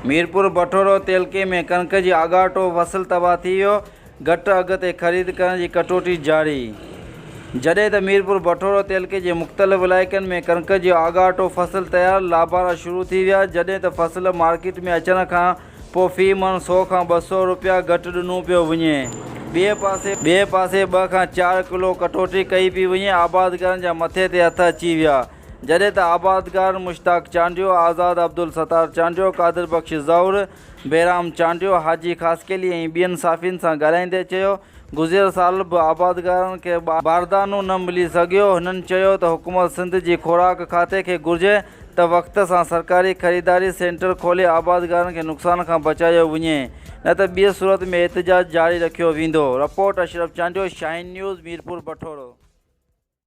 ميرپور بٺورو تعلقي ۾ ڪڻڪ جي آڳاٽو فصل تباهه ٿي ويو، گهٽ اگهه تي خريد ڪرڻ جي ڪٽوتي جاري. جڏهن ته ميرپور بٺورو تعلقي جي مختلف علائقن ۾ ڪڻڪ جو آڳاٽو فصل تيار، لابارا شروع ٿي ويا، جڏهن ته فصل مارڪيٽ ۾ اچڻ کان پوء في مڻ سئو کان 200 روپيا گهٽ ڏنو پيو وڃي. ٻئي پاسي ٻئي پاسي ٻه کان چار ڪلو ڪٽوتي ڪئي پئي وڃي، آبادگارن جا مٿي تي هٿ اچي ويا. جڏهن ته آبادگار مشتاق چانڊيو، آزاد عبدالستار چانڊيو، قادر بخش زئور، بهرام چانڊيو، حاجي خاصخيلي ۽ ٻين صحافين سان ڳالهائيندي چيو گذريل سال به آبادگارن کي باردانو نه ملي سگهيو، هنن چيو ته حڪومت سنڌ جي خوراڪ کاتي کي گهرجي ته وقت سان سرڪاري خريداري سينٽر کولي آبادگارن کي نقصان کان بچايو وڃي نه ته ٻي صورت ۾ احتجاج جاري رکيو ويندو، رپورٽ اشرف چانڊيو، شاهين نيوز، ميرپور بٺورو.